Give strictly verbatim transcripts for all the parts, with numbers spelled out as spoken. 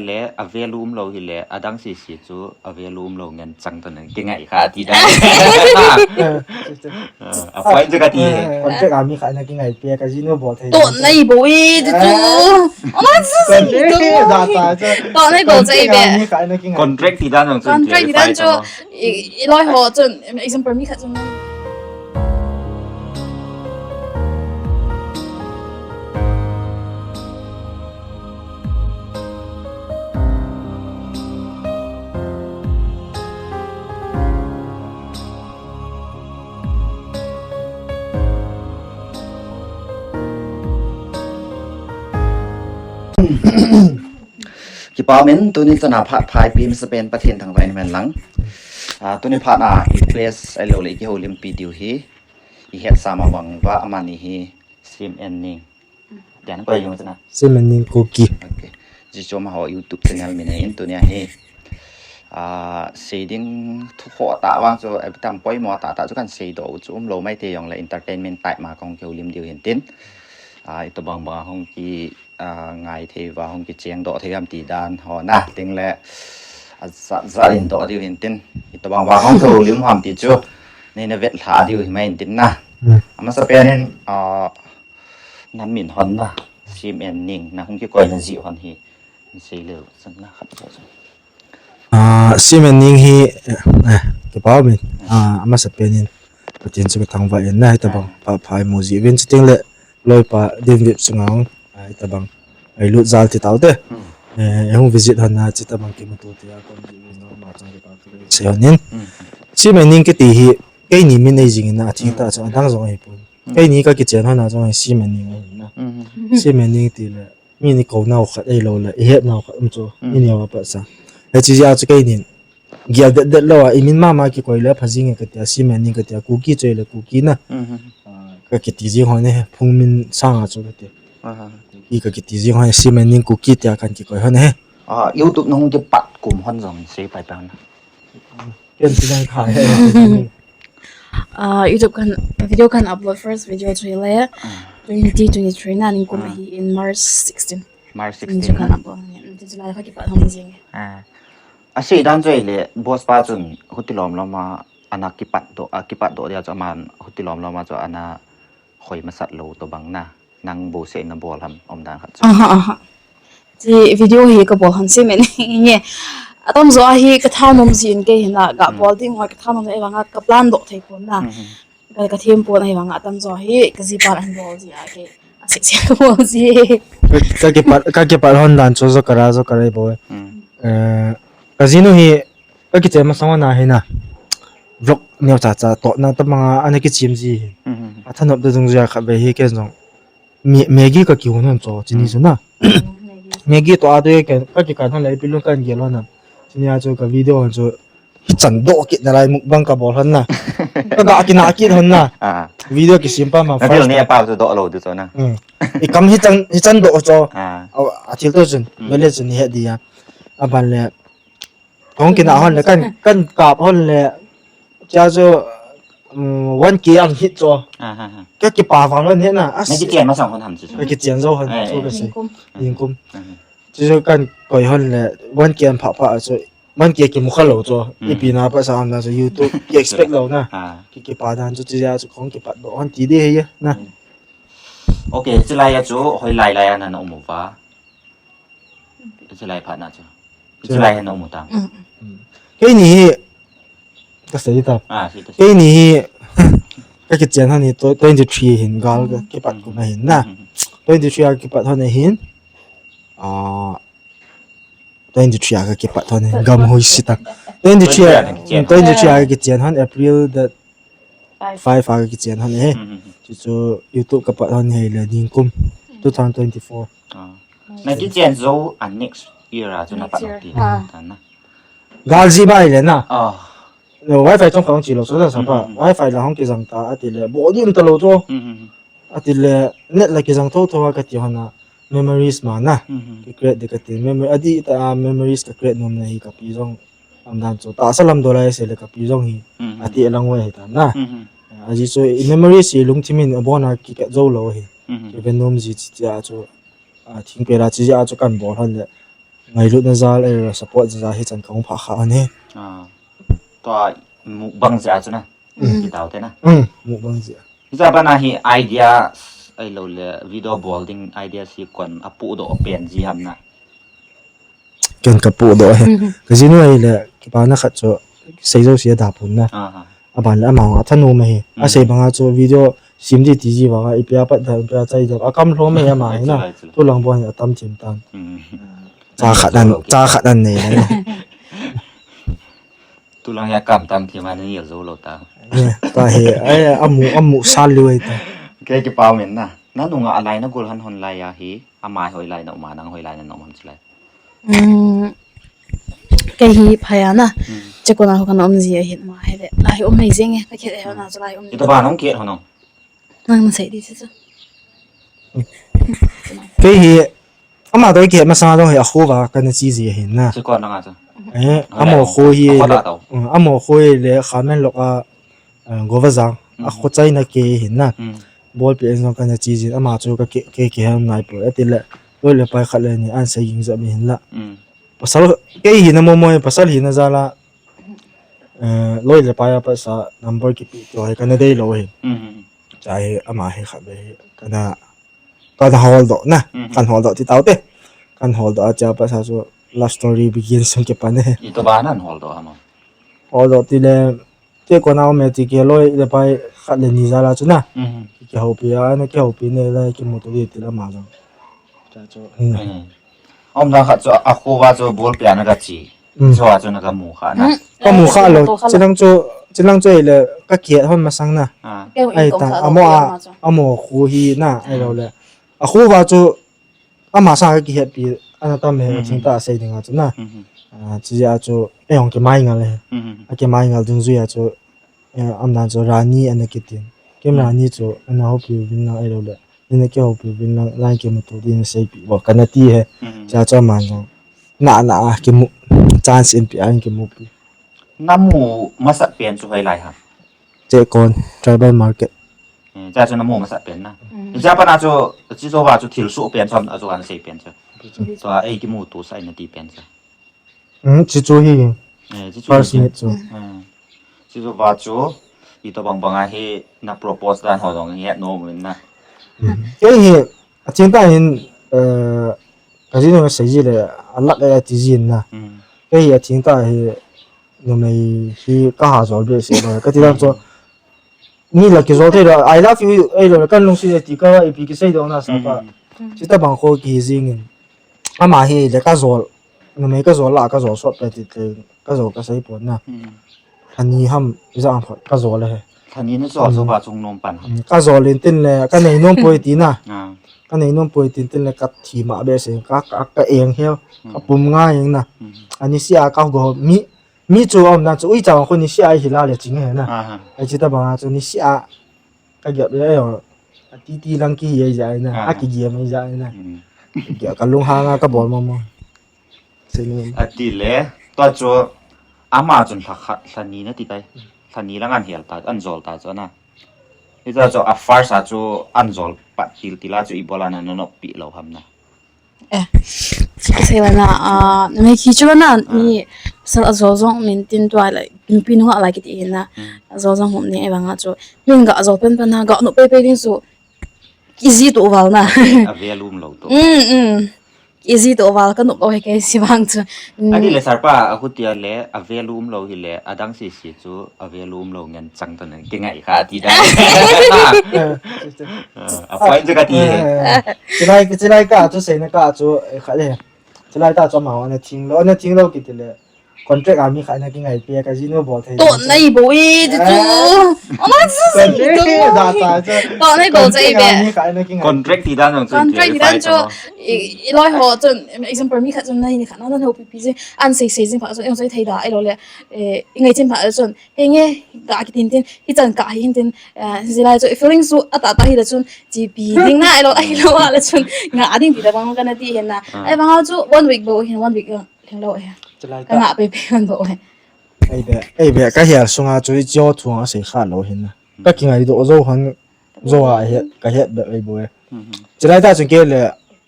A value umlou hile, adang sisi chu a value umlou ngen chang toh na kingai kha ti dan. A point chu kati. Contract a mi khat na kingai pe, casino bol thei. Toh nai bol e, tu tu. Ona chu si tu. Toh nai bol chai be. Contract ti dan jong chu. Contract ti dan chu. I, i loi ho chun, example mi khat chun. Kipa min, tuni chana phat phaipi masapen Pathen thangvah in um hen lang. Ah, tuni phat a i place a lo le i kihoulimpi diu hi. I het sa ma bang uva amani hi Sim and Ning. Tian koi jong chana. Sim and Ning Kuki. Okay. Ji chom ho YouTube channel min ahin tunia hi. Ah, sei ding thu kho ta vang chu, eh, tam poimo tah tah chu kan sei doh u chu umlou mai te jong le entertainment type ma kong kihoulim diu hin tin. Ah, itobang bang hung ki, ah, ngai thei uva hung kicheng doh thei ham ti dan ho na, ting le, ah, za, za in doh diu hin tin. Itobang bang hung kihoulim ham ti chu. Nei na vet lha diu hi mai hin tin na. Hmm. Amasapen in, ah, na min hon na, Sim and Ning, na hung kikoi na ji hon hi. Sei leu, san na khat sa sa. Ah, Sim and Ning hi, eh, eh, kipa min. Ah, amasapen in. Pathen chu ka thangvah in na, hitobang phat phai mu ji uvin, chuting le loipa David Sungang, ah, hitobang. Ai lut jal ti tau te. Hmm. Eh, hung visit hon na, chitobang kimuto te a kon ji uvin, no, ma chang kipa tu sei hon in. Hmm. Sim and Ning kiti hi, keini min ei jing in na, athing ta chu, adang jong ahi pon. Hmm. Keini ka kichen hon na jong hi Sim and Ning ahi na. Hmm. Sim and Ning ti le, mi ni kou nau khat ei lo le, i het nau khat um chu, hmm, i neo a pat sa. Hiche jeh a chu keinin, gel det det lou a, i min mama kikoi le, pha jing e ka tia, Sim and Ning ka tia, Kuki chu ei le, Kuki na. Hmm. Ah, ka kiti jing hon e, phung min sang a chu ka ti. Aha. Kuki ka kiti jing hon e, Sim and Ning Kuki tia kan kikoi hon e. Ah, YouTube na hung kipat kum hon jong sei pai pai hon. Ken ti dang khai he. Ah, YouTube kan video kan upload first video chu le, ah, twenty twenty-three na ning kum, ah, hi in March sixteen. March sixteen. Chu kan upload ni. Chu lai kha kipat hon jing. Ah. Asei dan chu le, boss pa chun huti lom lom a, ana kipat doh, a kipat doh dia chu aman huti lom lom a chu ana hoi masat lou tobang na, nang bouseh na bol ham, umdan khat chu. Aha, aha. Hiche video hi ka bol hon Sim and Ning e. Atamjo hi ka thanom jin kei hin a, ga, hmm, bol ding hoi ka thanom e vang a ka plan doh thei pon na. Hmm, hmm. Ka, ka them pon ahi vang a atamjo hi ka jipa ahin bol ji a kei. Asei sei ka bol ji. Ka, ka kipat, ka kipat hon dan chu jokara, jokara bol. Hmm. Eh, ka jinu hi Ka kichen masang a na hi na. Vlog neo cha cha toh na tobang a ana kichim ji hi. Mhm. Athanop da dung jia khat ve hi ken jong. Mi, Maggi ka kihon hon chu, chini chu na. Maggi toh a de ken, ka kikan hon le, ipi lung kan gel hon na. Chini a chu ka video hon chu. Hichan doh kit na lai mukbang ka bol hon na. Ka ga kina kit hon na. Ah. Video kisim pa ma first. Ka thil ni a pa chu doh lou di chu na. Hmm. I kam hichan, hichan doh chu. Ah. Aw, a thil to chun. Hmm. Vele chun ni he di a. Aban le. Kong kina hon le, kan, kan kap hon le, cha chu, um, one K ang hit chu. Ha, ha, ha. Ka kipa vang lon he na. As- Na kichen masang hon ham chu chu. Ka kichen jou hon, eh, chu eh, ka sei. Ning kum. Ning kum. Eh. Chu chu kan koi hon le, one K ang pha pha chu, one K kimu kha lou chu. Hmm. Ipi na pa sa ham na chu, YouTube, ki expect lou na. Ha. Ki kipa dan chu, chu ya chu kong kipat doh hon ti di he ya, na. Hmm. Okay, chulai a chu, hoilai lai a na na um uva. Chulai phat na chu. Chulai. Chulai hin na um u tam. Mm, mm. Mm. Keini hi, ka sei ta. Ah, sei ta, sei. Keini hi, ka kichen hon hi to, twenty-three hin, gal ka, mm, kipat kum ahin na. Mm, mm, mm. Twenty-three a kipat hon ahin. Ah, twenty-three a ka kipat hon ahin. Gam hoi si ta. Twenty-three a, twenty-three a ka kichen. Mm, twenty-three a ka kichen hon, April the Five. Five a ka kichen hon e. Hmm, hmm, hmm. Chu chu YouTube ka pat hon hi le ning kum. Two thousand twenty-four. Ah. Na kichen jou a next year a chu na pat ti. Next year. Ah. Ta na. Gal ji bai le na. Ah. No, wifi chong ka hong chi lou, so da sa pa. Hmm, hmm, hmm. Wifi la hong kijang ta, ati le. Bol ding ta lou chu. Hmm, hmm, hmm. Ati le, net la kijang tho tho a ka ti hon a. Memories ma na. Mhm. Ki create de ka ti. Memory, adi ta, ah, memories ka create nom na hi ka pi jong. Am dan chu. Tahsa lam doh lai se le ka pi jong hi. Mhm. Ati a lang wai hi ta na. Mhm. Aji chu i memories hi lungthim in abon a ki ka jou lou hi. Mhm. Ki ve nom ji chi chi a chu. A thing pe la chi a chu kan bol hon le. ngailutna jal, eh, support jal hi chan kahung phah kha ahi. Ah. Tua mukbang jeh a chu na. Mm. Kidau te na. Mm, mukbang jeh a. Hicha bana hi idea ahilou le video bol ding idea hi koin apohdoh pen ji ham na. Ken kapohdoh e. Mhm. Kajinu ahile kipana khat chu seijou si ada pon na. Aha. Aban le ama athanom ahi. Mhm. Asei banga chu video sem di ti ji banga ipi a pat da, ipi a chai da. Akam lhom ahi ama hi na. Chulai, chulai. Tulang bon atam thim tan. Mhm. Cha khat an, cha khat an nei na. Tulang hi akam tam thim a nei jou lou ta. Eh, ta hi, ai, amu, amu sal lou ai ta. Kei kipa um in na. Na nunga alai na gol han hon lai a hi, ama hoilai na um a, nang hoilai na um ham chulai. Hmm. Kei hi phai a na. Hmm. Chekona ho kana um ji ahi ma hi le. Lai um nei jing e, ka khet e ho na chu lai um. Ito ba nong khet ho no. Nang na sei di chu. Kei hi, ama toh kihet masang jong hi akho va kana che ji ahi na. Chekona nga chu. Eh, amo kho hi le, mm, amo kho hi le, Khamen lok a, eh, Govajang, akho chaina kei ahi na. Mm. Bolpi in jong kana che jin, ama chu ka ke, ke, ke ham nai po. Ati le, loi le pai khat le ni an sei ging jam hin la. Mm. Pasal, kei hina momo, pasal hina jal a, eh, loi le pai a pat sa number kipe ti ho hi kana dei lou hi. Mm. Cha hi ama hi khat be hi, kana, kana holdoh na, mm, kana holdoh ti tau te. Kana holdoh a cha pat sa chu love story begin sung kipan e. Ito ba nan holdoh ham? Holdoh ti le, Kei kona um e ti kei loi le pai khat le ni jal a chu na. Mhm. Kihoupi a, ana kihoupi nei le kimuto di ti le ama jong. Cha chu. Mm. Mm. Aum dan khat chu akho va chu bolpi a na ka che. Mm. Chu a chu na ka mu kha na. Mm. Ka mu kha lou. Chilang chu, chilang chu ahile ka kihet hon masang na. Ah. Ai ta, amo a, amo khu hi na, ahilou le. Akho va chu Ama sang a kihetpi ana tam e, mhm, chingtah a sei ding a chu na. Mhm. Ah, chuti a chu, eh, hung kimai ngal e. Mhm. A kimai ngal dungjui a chu, eh, amdan chu Rani ana kitin. Kem, mhm, Rani chu ana houpi uvin lang ahilou le. Ina kihoupi uvin lang, line kimuto din seipi vo kana ti e. Mhm. Chuti a chu aman jong. Na, na, a kimu, chance in pi a in kimupi. Na mu masat pen chu hoilai ham? Chekon, tribal market. Eh, chuti a chu na mu masat pen na. Mm. Chuti a pat na chu, chuti jou va chu thil soh pen chu, a chu ana sei pen chu. Mm. Chu a ei kimuto sa ina ti pen chu. Mm, chuti chu hi. Eh, chuti chu first hi meet chu. Mm. Eh, chuti jou va chu, ito bang bang a hi na propose dan ho jong het nom in na. Mm. Kei hi, achingtah hin, eh, ka jinu sei ji le, alak e ati jin na. Mm. Kei hi achingtah hi, numei hi ka ha jol behseh lou. Ka ti dan chu, mi la kijol thei lou, "I love you," ei lou, kan lungset e ti ka, ipi kisei dong na sa pa. Mm. Chuti bang kho kihi jing in. Ama hi le ka jol, numei ka jol la, ka jol sot pe ti te, ka jol ka sei pon na. Mm. Lha ni ham, ijat ham khat ka jol e. Lha ni na jol, mm, jou va chung nom pan ham? Mm, ka jol in tin le, ka nei nom poi ti na. Ah. Ka nei nom poi tin tin le ka thi ma behseh, ka, ka, ka eng hel, ka, mm, pum ngai eng na. Mm. Ani sia ka go mi, Mi chu aum dan chu, ui, chang khu niseh a hi la le ching e na. Aha. Ai chuti bang a chu niseh a ka gap le, eh, a titi lang kihi ai ja na, aha, a kigem ai ja na. Mm. Ka lunghang a ka bol mama. Sei nom. Ati le, tua chu ama chun lha khat, lha ni na ti tai. Lha ni lang an hel ta, an jol ta chu na. Ita chu a first a chu an jol pat til til a chu ibola na nop pi lou ham na. Eh, sei la na, ah, numei khi chu la na, ah, mi pasal a jol jong min tin tua la, nupi nungah la kiti hin na, hmm, a jol jong hom ni e bang a chu, min ga jol pen pen na, ga nop pe pe ding chu, kiji to val na. A value um lou to. Mm, mm. Kiji to val ka nop lou he kei si bang chu. Mm. Ani le sir pa, a khu tia le, a value um lou hi le, a dang si si chu, a value um lou ngen chang to na, kingai kha ti da. Ah, a point chu ka ti he. Eh, chilai, chilai ka chu sei na ka chu, eh, kha le. Chilai ta chu ma ana thing lou, ana thing lou kiti le. Contract a mi kha na kingai pe ka jinu bol thei. To nai bo e, chu chu. Eh. Ama chu si to. Da ta chu. To nai bo chai be. Contract a mi kha na kingai. Contract ti dan chu. Contract ti dan chu. I, i loi ho chu, example mi kha chu na hi ni kha na na ho pi pi je. An sei sei jing pha chu, eng sei thei da, ai lo le. Eh, i ngai chen pha chu. Henge, ka kitin tin, hichan ka hi hin tin, eh, jilai chu, feelings chu, ata ta hi la chun, G P ding na, ai lo, ai lo, a la chun, nga a ding ti ta bang ka na ti hin na. Ah. Ai bang chu, one week bo hin, one week, eh, lhing lou he. Chulai ta. Ka nga pe pe man bo he. Ei be, ei be, ka hial sunga chu, i cho thunga sei kha lou hin na. Ka kingai doh jou han, jou a het, ka het be ei bo e. Mhm. Chulai ta chun kei le,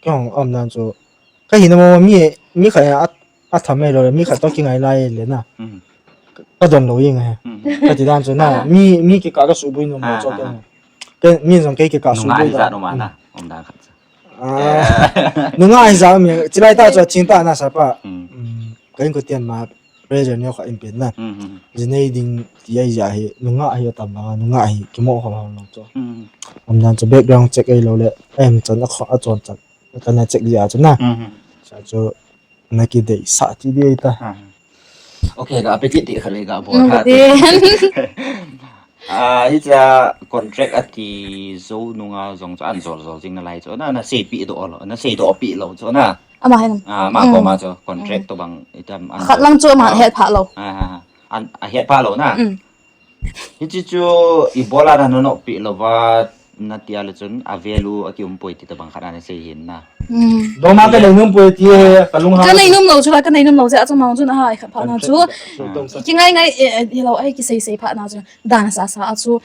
kei hung um nan chu, Ka hina mo mi, mi khat a, a tham mai lo le, mi khat to kingai lai le na. Hmm. Ka don lo ing he. Hmm. Ka ti dan chu na, mi, mi kikah ka suboi nom lo chu ka. Ka mi jong kei kikah suboi da. Nunga hi ja nom a na, um dan khat. Ah, nunga hi ja mi, chilai ta chu a ching ta na sa pa. Hmm. Hmm. Ka in ko tian ma, pressure neo kha in pen na. Hmm, hmm. Jinei ding ti ai ja hi, nunga hi a tam banga, nunga hi, kimo ho ho lo chu. Hmm. Um dan chu background check ai lo le, em chan a kho, a chon chan. Ka na check ja chu na. Hmm, hmm. Sa chu na kidei sa ti dei ta. Ah. Okay, ga appetit ti kha le ga bo. Hmm, kha ti. Ah, hicha contract ati jou nunga jong chu an jol jol jing nalai chu na, na seipi doh lo, na seidoh pi lo chu na. Ama hin. Ah, ama koma chu contract to bang itam an khat lang chu ama het pha lo. Ah, ah, ah. An, a het pha lo na. Mm. Hichi chu ibola na nonoh pi lo va, na tia le chun a value a ki um poi ti tabang khat ana sei hin na. Hmm. Doma ka nei nom poi ti he, ka lung ha. Ka nei nom lo chu la, ka nei nom lo chu a chu mang chu na hai khat pha na chu. Ki ngai ngai, eh, eh, hi lo ai ki sei sei pha na chu. Dan sa sa a chu.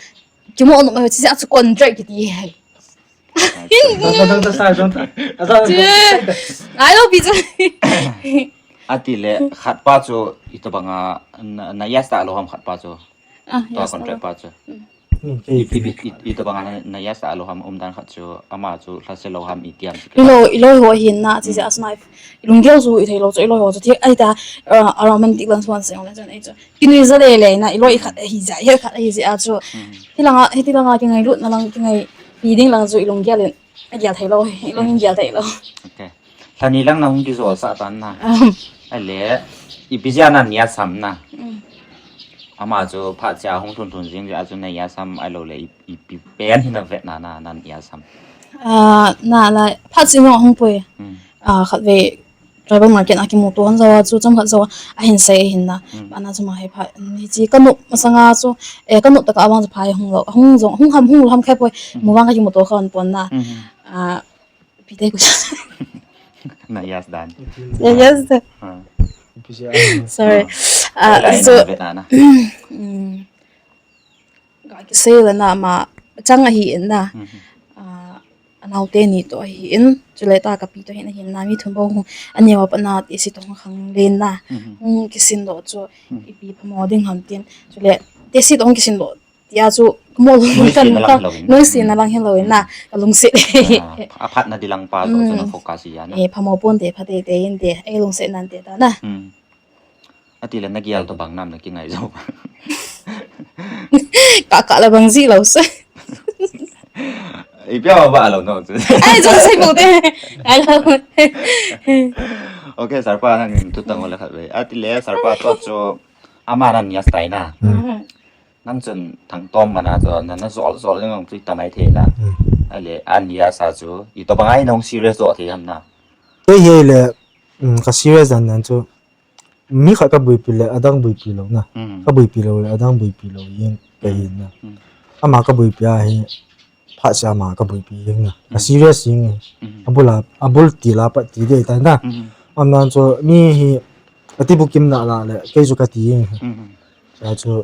Ki mo nom chi a chu contract ki ti he. Dang, dang, dang, dang, dang, dang. Chu. Ai lo pi chu. Ati le khat pa chu i tabang a na, na yas ta lo ham khat pa chu. Ah, to yas ta contract lo. Pa chu. Hmm. I, i, i, i, i tabang a na, na yas ta lo ham um dan khat chu ama chu lha se lo ham i tiam si. Ilo, ilo ho hin na chi se as my. Ilung gel chu i thei lo chu ilo ho chu thik ai ta, uh, a romantic lang suan se ong le chan ai chu. Kinui ja le le na ilo i khat hi ja, i khat hi ja chu. Hmm. Hi langa, hi ti langa ki ngai lut na lang ki ngai pi ding lang chu ilung gel in. A gel thei lo, ilung in gel thei lo. Okay. Lha ni lang na hung ki jol sa tan na. Um. Ale, ipi jeh a na nia sam na. Mm. Ama chu phat cha hung thun thun jing a chu na nia sam a lo le i, ipi pen hi na vet na na, na nia sam. Ah, na la, phat cha hung poi. Mm. Ah, khat ve tribal market a kimuto hon jo a chu chomkhat jo a hin sei hin na. Mm. Bana chu ma hei pha, ni chi ka nop masanga chu, eh, ka nop taka abang chu pha hung lo, hung jong, hung ham, hung lo ham khai poi. Mm. Mu vang ka kimuto kha hon pon na. Mm. Ah, Pite ku. Na yes dan. Yes, yes. Ha. Sorry. Ah, so, mm, ga kisei le na ama chang ahi in na. Mhm. Ah, anaote ni to ahi in. Chule ta kapi to hin ahi in na, mi thum bou hung, aneo a pat na tesi to hung khang le na. Mhm. Hung kisin doh chu, mhm, ipi phamo ding ham tin. Chule tesi to hung kisin doh tia chu, mo lo. Noise na lang hilo in. Noise na lang hilo in na, ka lungset. Ah, aphat na di lang pa to, mm, chu na focus hi a na. Eh, phamo ponte, pha teitei inte, eh, lungset nante ta na. Hmm. Ati le na gel to bang nam na kingai jo. Ka, ka la bang ji lo se. Ipi a ba lo no chu. Ai, jo se mo te. Ai lo. Okay, sir pa nang tu tang wala khat ve. Ati le sir pa to chu ama nan ya style na. Hmm. Nang chun thangtom mana chu, na, na jol jol jong chu tamai thei na. Hmm. Ale, an ya sa chu, i to bangai nong serious jo thei ham na. Kei hi le, mm, ka serious dan dan chu, mi khat ka buipi le, adang buipi lo na. Hmm. Ka buipi lo le, adang buipi lo, yin ka yin na. Hmm. Ama ka buipi a hi, phat cha ama ka buipi yin na. Ka, hmm, serious yin. Hmm. Abul a, abul til a pat ti dei ta na. Hmm. Am nan chu, mi hi, ka ti bukim na la le, kei chu ka ti yin. Hmm. Cha chu,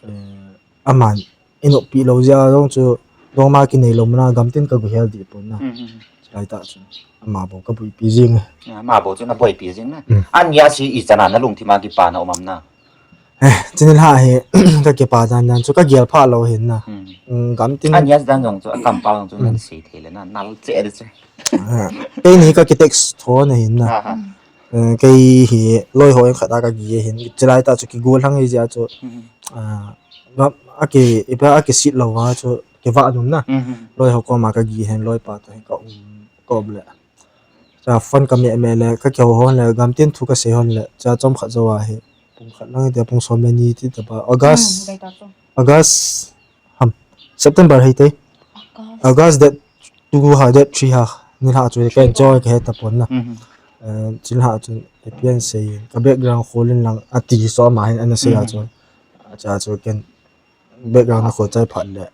eh, aman, i noppi lo jeh a jong chu, dongma kinei lo mana gamtin ka guhel dih pon na. Mm, mm, mm. Chulai tah chu, ama bou ka buipi jing. Ah, ama bou chu na buipi jing na. Mm. An ya si i chan a na lungthim a kipa na um am na. Eh, chini la hi, ka kipa dan dan chu ka gel pha lo hin na. Mm. Mm, gamtin. An ya dan jong chu, a kam pa jong chu, mm, nan sei thei le na, nal che de che. Ah, keini ka ki text tho na hin na. Ah, ah. Eh, kei hi loi ho in khat a ka gi hin. Chulai tah chu kigol hang hi jeh a chu. Mhm. Ah, gam, a ki, ipi a kisit lo va chu kivah nom na. Mhm. Loi ho koma ka gi hin, loi pa to hin ka um, ka um le. Cha phone ka me me le, ka kihou hon le, gamtin thu ka sei hon le. Cha chomkhat jou a hi. Pung khat lang hi tia, pung som le ni ti ta pa. August. Mm, dai ta chu. August. Ham. September hei te. August. August date two ha, date three ha. Ni lha chu ka enjoy ka he ta pon na. Mhm. Eh, chin ha chu, eh, pian sei, ka background khol in lang, ati so ama hin ana sei a chu. Mhm. Acha chu ken background na khol chai phat le.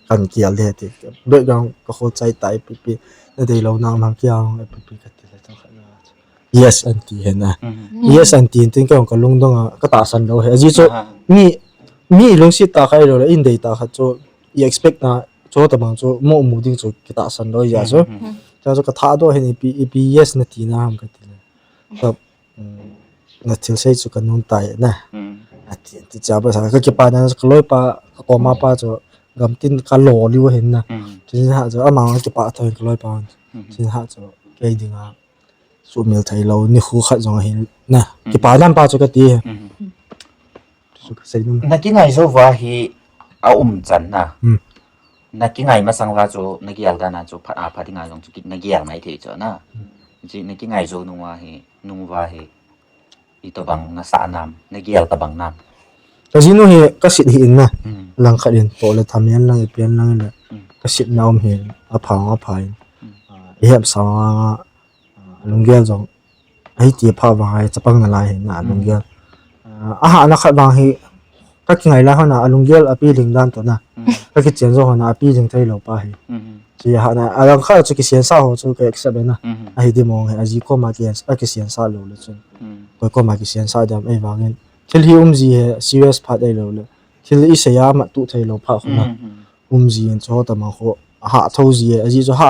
Kan kial de ti. Background ka khol chai tai pi pi. Na dei lo na mang kial, pi pi ka ti le chang khat na. Yes, aunty, hen a. Mhm. Yes, aunty, tin ka, ka lungdong a, ka tahsan lou he. Aji chu, aha, mi, mi lungset tah khat lou le, i dei tah khat chu, i expect na, chu tabang chu, mo mu ding chu, kitahsan lou, ya chu. Mhm. Cha chu ka tha do hin ipi, ipi yes na ti na ham ka ti le. Ka, mm, na thil sei chu ka nun tai na. Hmm. A ti, ti cha ba sa ka kipa na ka loi pa, ka koma pa chu gam tin ka lo liu hin na. Hmm. Chin ha chu ama ka kipa thoi ka loi pa. Hmm. Chin ha chu kei dinga sumil thei lo ni khu khat jong hin na. Hmm. Kipa nam pa chu ka ti. Hmm. Chu ka sei nun. Na kingai jo va hi a um chan na. Hmm. Na kingai masang va chu na gial dan a chu phat a phat dinga jong chu ki-, na gial ngai thei chu na. Hmm. Chi na kingai jo nung va hi, nung va hi. I to bang na sa nam, na gial ta bang nam. Ka jinu hi ka sit hi in na. Hmm. Lang khat in to le tham yan lang i pian lang le. Hmm. Ka sit na um hi a pha a pha in. Hmm. Ah, i hep sa nga, ah, lunggel jong. Ai ti pha va hai chapang na lai hi na. Hmm. Lunggel. Ah, a ha na khat vang hi ka kingai lai hona a lunggel a pi ling dan to na. Hmm. Ka kichen jo hona a pi ling thei lo pa hi. Hmm. Chi ha na a lang khat chu kisian sa ho chu ka accept na. Hmm. A hi di mong hi a ji koma ki, a kisian sa lo le chun. Hmm. Koi koma kisian sa dam ei vangin. Thil hi um ji he serious phat ei lo le. Thil i sei a ma tu thei lo pha khu na. Hmm. Um ji in chu ta ma khu. A ha tho ji he a ji chu ha.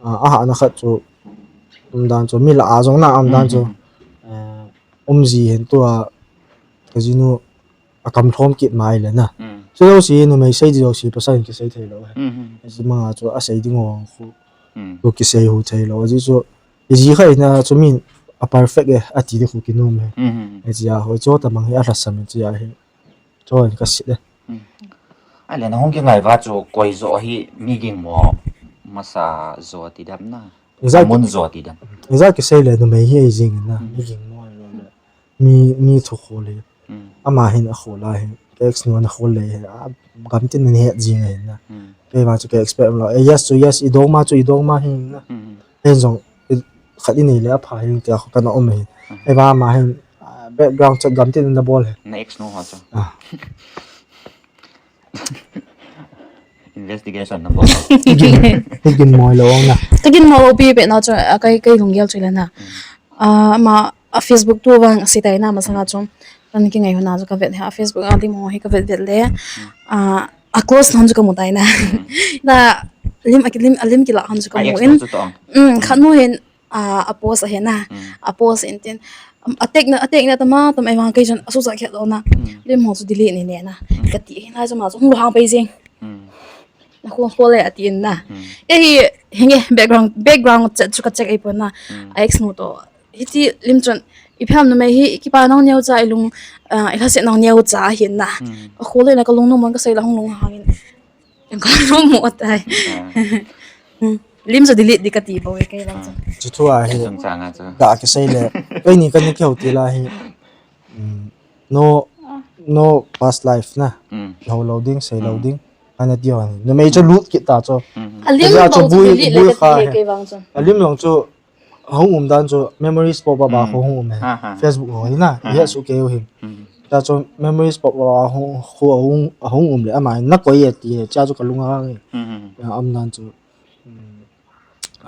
A, a ha na khat chu um dan chu mi la a jong na um dan chu. Hmm. Eh, um ji hin tu a ka jinu a kam thom kit mai le na. Hmm. Chu lo si numei sei di lo si pasal in kisei thei lo. Hmm. Ji ma chu a sei ding ho khu. Hmm. Khu kisei hu thei lo. Ji chu i ji khai na chu min a perfect e a ti di khu ki num he. Hmm. E ji a hoi chu ta mang hi a hla sam ji a hi. Chon ka sit e. Hmm. Ai le na hung kingai va chu koi jo hi mi ging mo masa jo ti dam na. Exact. Mun jo ti dam. Exact kisei le numei hi ei jing na. Hmm. Mi ging mo lo le. Mi, mi thu khu le. Hmm. Ama hin a khu la hin. Ka ex nu na khu le hin. A gam tin ni het jing hin na. Hmm. Kei va chu ka expect lo. E yes chu yes, i dong ma chu i dong ma hin na. Hmm. Hin jong, i, khat i nei le a pha hin tia khu ka na um hin. Hmm. E va ma hin, ah, background check gam tin na bol hin. Na ex nu ho chu. Ah. Investigation na bol. Hi gin, hi gin moi lo na. Ka gin mo lo pi pe na chu, a kai, kai lunggel chu le na. Hmm. Ah, ama, a Facebook tu vang a si tai na masanga chu. Kan kingai hona chu ka vet he, a Facebook a lim ho hi ka vet vet le. Hmm. Ah, a close hon chu ka mu tai na. Hmm. Na lim a ki-, lim, a lim kila hon chu ka mu in. Ex nu chu to. Hmm, khat nu hin, ah, a post a he na. Hmm. A post in tin. A tag na, a tag na tama, tam ai vang kai chun, a su sa khe lo na. Hmm. Lim ho chu delete ni ne na. Hmm. Ka ti hin lai chu ma chu hung lo hang pai jing. Hmm. Na khu khu le a ti in na. Hmm. E hi, hinge background, background check chu ka check ei pon na. Hmm. A ex nu to. Hiti lim chun, i phiam numei hi, i kipa nong neo cha, i lung, ah, i lhaset nong neo cha hin na. Hmm. Ka khu le na ka lung nung mon ka sei la hung lung hangin. Ka lung mo tai. Ah. Hmm. Lim chu delete di ka ti bo e kai lang chu. Ah. Chu thu a hi. Chung chang a chu. Da ka sei le. Kai ni ka ni keu ti la hi. Hmm. No, no past life na. Hmm. Ho lo ding, sei lo ding. Ana ti hon. Numei chu lut kit ta chu. Hmm. A lim chu long chu bui, delete le bui ka kha ti he he. Kai vang chu. A lim long chu hung um dan chu memories pop up a, hmm, khu hung um he. Ha, ha. Facebook ho hi na. Ha, ha. He su keu hin. Hmm. Ta chu memories pop up a hung, khu hung, hung um le ama na koi e ti he. Cha chu ka lung a nge. Hmm, hmm, hmm. Ya am dan chu. Hmm.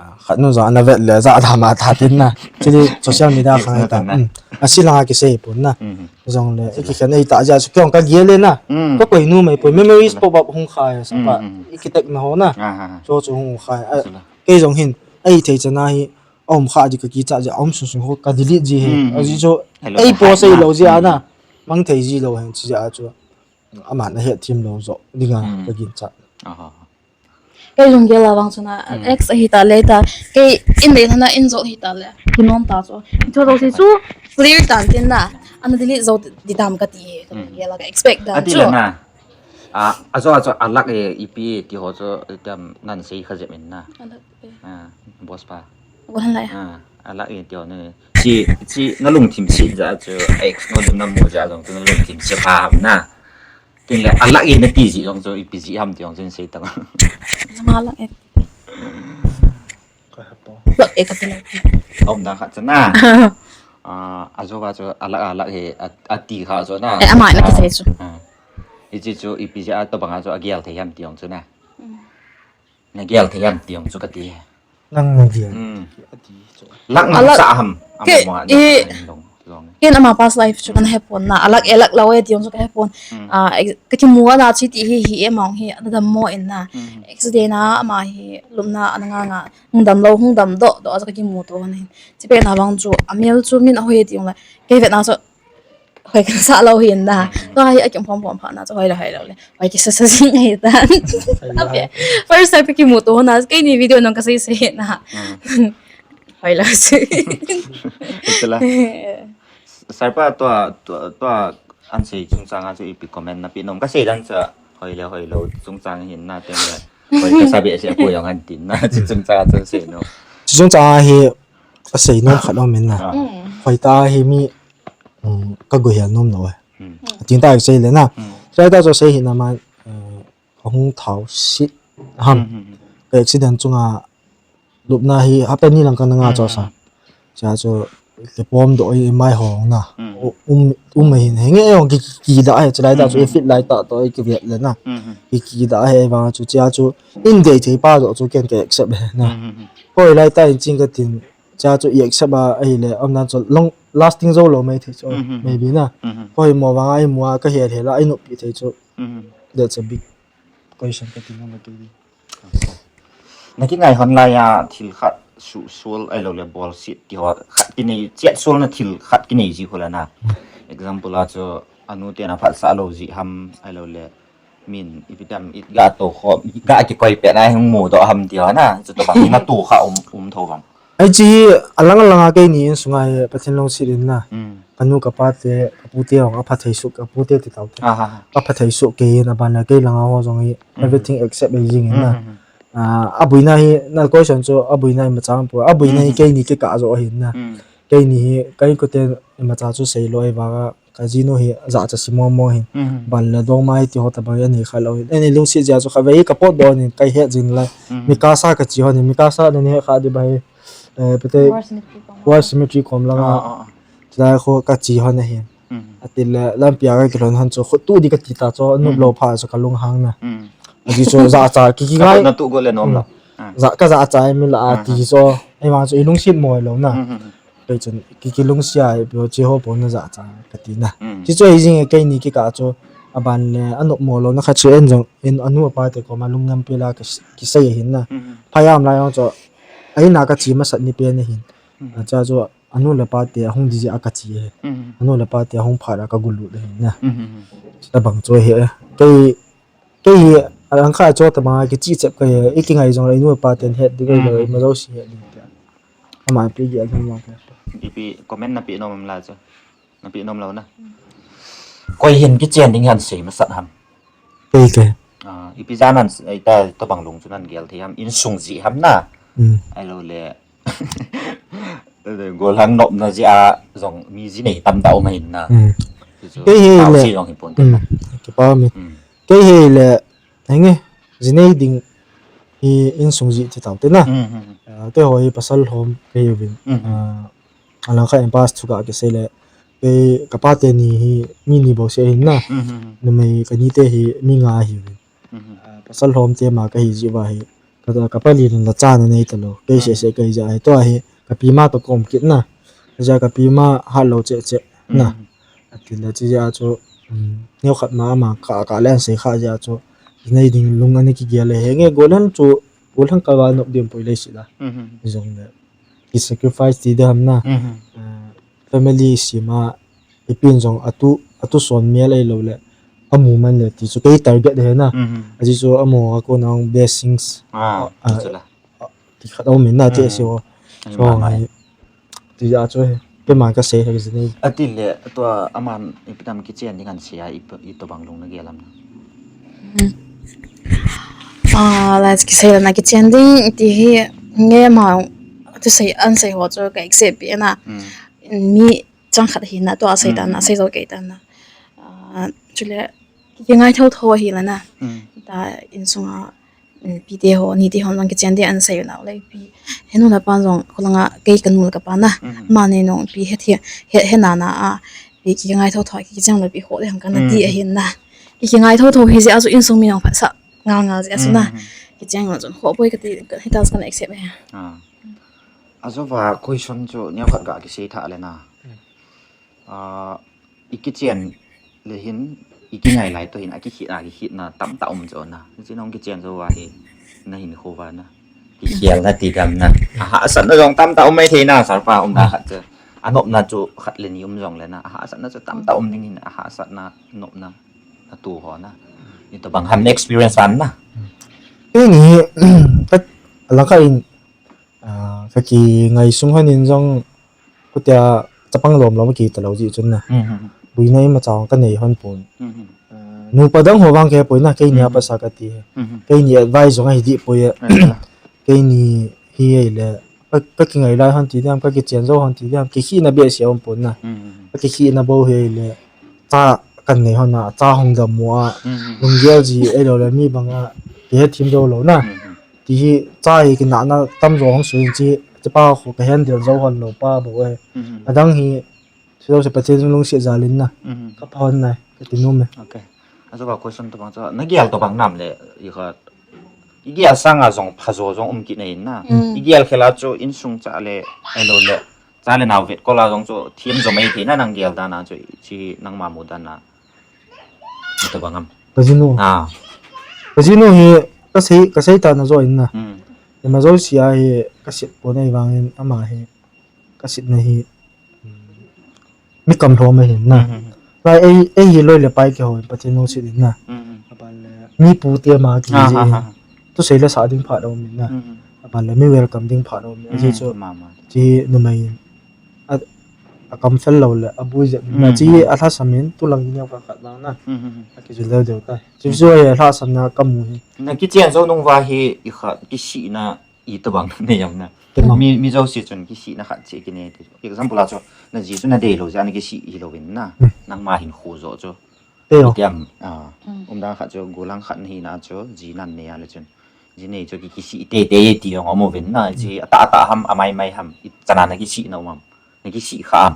Ah, khat nu jong ana vet le, ja dam a tha tin na. Chule social media khang ta. Hmm. A si langa kisei pon na. Hmm. Jong le, ki khen ei ta ja su kyong ka gel le na. Hmm. Ka koi nu mai pon memories pop up hung khai sa pa. Hmm. I kitek na ho na. Ah, ah, ah. Cho chu hung khai. Ah, sula. Kei jong hin, ei thei chana hi, a um kha di ka kicha ja, a um sung sung ho ka delete ji he. Hmm. A ji chu, hello, ei post hi ei lo ji a na. Hmm. Mang thei ji lo hen chi ja chu. Ama na het thim lo jo. Dinga, hmm, ka gin cha. Aha. Kei lunggel a vang chun a, hmm, ex ahi ta le ta, kei in dei thana in jot hi ta le, kinom ta chu. Chu lo si chu clear tan tin na, ana delete jo di tam ka ti he, ka, hmm, lunggel a ka expect dan chu. Ati le na, a, a jo a chu a lak e, ipi ti ho chu, tam nan sei kha jep in na. A lak e. A, boss pa. Wan lai. A, a lak e ti ho ne. Chi, chi na lungthim si ja chu, ex no dum na mu ja jong chu na lungthim si pha ham na. Tin le, a lak e na ti ji jong chu, ipi ji ham ti jong chu in sei tang. Ama lak e. Lak e ka ti lak e. A um dan khat chu na. Ah, a jo va chu, a lak, a lak e, a, a ti kha chu na. Eh, ama na kisei chu. Ah. Hichi chu, ipi ji a tobang a chu, a gel thei ham ti jong chu na. Mm. Na gel thei ham ti jong chu ka ti. Nang na gel. Hmm. Ati chu. Lak nang sa ham. Ke, i, long, long. Ken ama past life chu kana hepon na, alak, alak lou e ti jong chu kahepon. Hmm. Ah, ex-, kakimu ana chu ti hi, hi e, ama hi ana dammo in na. Hmm. Accident a ama hi lupna ana nga nga, hung damlou, hung damdoh doh a chu kakimuto na hin. Chupet na vang chu, amel chu min ahoi ti jong le, kei vetna chu, hoi kasah lou hin na. Hmm. Tua hi akim phom phom phat na chu, hoi le hoi lou le. Hoi kisa sa jing ahi tan. Hoi la. Ape, first time kakimuto na, keini video nung kasei sei na. Hmm. Hoi lou sei. Ito la. Sir pa, tua, tua, tua, ansei chungchang a chu ipi comment napeh nom, kasei dan chu hoi le hoi lou chungchang hin na, teng le hoi kasa behseh a koi jong ahin tin na, chu chungchang a chu sei nom. Chu chungchang a hi asei nom khat um in na. Ah. Mm. Hoi ta hi mi, um, kaguhel nom lou e. Hmm. Atin ta sei le na. Hmm. Sei ta chu sei hin na man, eh, kahung thao sit ham. Hmm, hmm, hmm. Ka accident chunga lupna hi hapta ni lang kana nga chu sa. Hmm, hmm. Chua chu kipom doh i mai hong na. Hmm. U-, um, um hin henge jong ki, ki, kidah e, chulai ta chu, hmm, i fit lai ta toh i kivet le na. Hmm, hmm. Ki, kidah e vang chu, chua chu in dei thei pa doh chu ken ka accept e na. Hmm, hmm, hmm. Hoi lai ta in ching katin, chua chu i accept a, ahile, um nan chu long lasting jou lou mai thei chu, hmm, hmm, hmm, maybe na. Hmm, hmm. Hoi mo vang a i mu a kahel hel a, i noppi thei chu. Hmm, hmm. That's a big question kati nom a kei. Na kingai hon lai a thil khat suhsual ahilou le bolset ti ho khat kinei, chetsualna thil khat kinei ji khu le na. Example a chu anu te na phatsah lou ji ham ahilou le min ipi tam it ga to kho, ga kikoi pet na hung mudoh ham ti ho na. Chutobang na tu kha um, um tho vang. Hiche hi alang alang a keini insunga hi Pathen lungset in na. Mm. Kanu kapa te, kapu te jong apha thei soh, kapu te ti tau te. Aha. Apha thei soh kei in aban le kei langa ho jong hi, mm, everything accept e jing in na. Mm. Ah, abuina hi, na question chu abuina hi imacha um poi. Abuina hi, mm, keini kikah joh ahin na. Mm. Keini hi, ka inkote imacha chu seilou ahi vang a. Ka jinu hi jachat si momo hin. Mhm. Ban le dongmai ti ho tabang hi anei kha lou hin. Ani lungset jeh a chu khatvei ka potdoh in ka het jing lai. Mhm. Mikasa kache hon hin, Mikasa nani het kha di ba hi, eh, pete War Cemetery kom. War Cemetery kom langa. Ah, ah, ah. Chulai khu kache hon ahin. Mhm. Atile lampi a kakilhon hon chu khutu di kati ta chu, nop, mhm, lou pha chu kalung hang na. Mhm. Ati chu jachat ki, ki ngai. Ka potna tu go le nom lou. Mm. Ah. Ja, ka jachat mi la, ah, ati chu. Ahivang chu ilungset mo lou na. Mhm. Kei chun ki, kilungset a, ipi ho che ho pon na jachat kati na. Mm. Chuche chu ahi jing e keini kikah chu aban le anop mo louna khat chu en jong, en anu apa te koma lungnem pela ki, kisei ahin na. Mm. Phai a um lai jong chu a in a kache masat ni pen ahin. Mm. Acha chu anu le apa te ahung di jeh a kache ahi. Mm. Anu le apa te ahung phat a kagulut ahin na. Mm. Chutabang chu ahi e. Kei Kei hi, alangkhat a chu tabang a kichih chep kahi, i kingai jong le, i nu i pa ten het ding, mm, ahi lo, ima jouse het ding tia. Ama ipi gel ham vang tia. Ipi comment napeh nom em la chu. Napeh nom lou na. Koi hin kichen ding hi ahin sei masat ham. Kei kei. Ah, ipi jeh a ahin sei, tabang lung chu ahin gel thei ham, insung jeh ham na. Mm. Ahilou le, Golhang nopna jeh a jong mi ji nei tamtah um ahin na. Mm. Chu chu kei hi le, tao si jong hi pon te. Mm. Kipa mi. Mm. Kei hi le, henge, ji nei ding hi insung jeh ti tao te na. Mm, mm, mm. Ah, keiho hi pasal lhom kahiuvin. Mm, mm. Ah, alangkhat in past thu ka kisei le, kei kapa teni hi mi ni bou seh ahin na. Mm, mm, mm. Numei kani te hi mi nga ahiuvin. Mm, mm. Ah, pasal lhom te ma kahi jeh uva hi. Ka, ka pali in la chan anei talou. Kei seh seh kahi jeh ahi. Tua hi, ka pi ma toh ka um kit na. Hijeh a ka pi ma hat lou cheh cheh na. Mm. Atin le chu jeh a chu, um, neokhat ma ama ka, ka len sei kha jeh a chu. Nei ding lung ana kigel le henge golhang chu, golhang ka va nop ding poi leiset a. Mm. Jong le. Ki sacrifice ti ding ham na. Mm. Ah, family sima, ipin jong atu, atu son mial ahilou le, amu man le ti chu kei target ahi na. Mhm. Ajeh chu amu a kona blessings. Ah, ah, ti chu la. Ah, ti khat aum in na ti, mhm, si ho. Ai, so ma, ma. Ngai. Ti a chu he. Keima kasei he ji nei. Ati le, tua aman ipi tam kichen ding ahin sei a, ipi, itobang lung nagel am na. Mhm. Ah, la kisei le na kichen ding, ti hi, nge ma, tu sei, ahin sei ho chu ka accept pi na. Mm. Mi chang khat ahi na, tua asei tan na, mm, asei jou kei tan na. Ah, chule, ki, kingai thotho ahi la na. Mm. Ta insunga, mm, pi te ho, ni te ho, lang kichen ding ahin sei nau le, pi, he nu le pa jong, kholanga, kei ka nu le ka pa na. Mm. Ama nei nung, pi he thi, he, he na na a, pi kingai thotho, ki, kichen le pi ho le hang ka na ti, mm, ahi na. Ki, kingai thotho hi jeh a chu insung mi jong phatsah ngal ngal jeh a chu na. Mm. Kichen le chun, ho poi kati, ka, he ta chu ka accept e. Ah. Ajouva question chu neokhat ga kisei tha le na. Hmm. Ah, i kichen le hin, i kingai lai toh hin, a kikhehna, kikhehna tamtah um chu na. Hiche nong kichen jou a hi, na hinkho uva na. Kikhel na ti dam na. A hahsatna jong tamtah um mai thei na, sir pa um da khat chu. A nopna chu khat le ni um jong le na. A hahsatna chu tamtah um ding hin, a hahsatna nopna. Atu ho na. Itobang ham experience an na. Keini hi, ka, alangkhat in, ah, ka kingaisang hon in jong, kutia chapang lom lom kiti lou ji chun na. Mhm. Buina imacha ka nei hon pon. Mhm. Ah, nupa dang ho vang kei poi na, keini a Mhm. pasa kati. Mhm. Keini advice jong ahi dih poi e. Mhm. Keini hi ei le, ka, ka kingai lai hon ti diam, ka kichen jou hon ti diam, kikhehna behseh um pon na. Mhm. Ka kikhehna bou hi ei le, cha kan nei hon a, cha hung dam mo a, Mhm. lunggel ji ei lou le mi bang a, kihethem jou lou na. Mhm. Ti hi, cha hi kinahna tam jo hung sui in chi, chi pa khu ka handle jou hon lou pa bou e. Mhm. Adang hi, Silo se Pathen jong lungset jal in na. Mhm. Ka pha hon nai, ka ti nom e. Okay. Ajo ka question tobang chu, na gel tobang nam le, i kha, i gel sanga jong pha jo jong um kit na in na. Mm. I gel khel a chu insung cha le, ei lou le, cha le nao vetkol a jong chu, them jo mai thei na nang gel dan a chu, chi nangma mu dan a. Itobang ham. Ka jinu. Ah. Ka jinu hi, ka sei, ka sei ta na jo in na. Mm. Ima jouse a hi, ka sep pon ei vang in, ama hi, ka sepna hi, mm, mi kam lhom ahi na. Mhm. Lai ei, ei hi loi le pai kihou in Pathen lungset in na. Mhm. Aban le mi pu te ma ki Ah, ji ah, in. Ah. Tu sei le sa ding phat um in na. Mhm. Aban le mi welcome ding phat um in. Mhm. Aji chu Ma, ma. Chi numei in. A, a kam fel lou le, a bui jep in na. Mhm. Chi a lhasam in, tu lang in ka khat lang na. Mhm. A ki ju leu deu ka. Chi Mhm. chu a lhasam na ka mu hi. Na kichen jou nung uva hi, i kha, kisihna Itobang nei am na. Tobang. Mi, mi jouse chun kisihna khat cheh kinei ti. Example a chu, na ji chu na dei lou jeh a na kisih hilou vin na. Hmm. Nangma hinkho joh chu. Tei o. Itiam, ah, Hmm. umdan khat chu, gollhang khat na hina chu, ji nan nei a le chun. Ji nei chu ki, kisih teitei ti jong um uvin na. Ji Hmm. atah atah ham, amai mai ham, ichan a na kisih na um am. Na kisih kha am.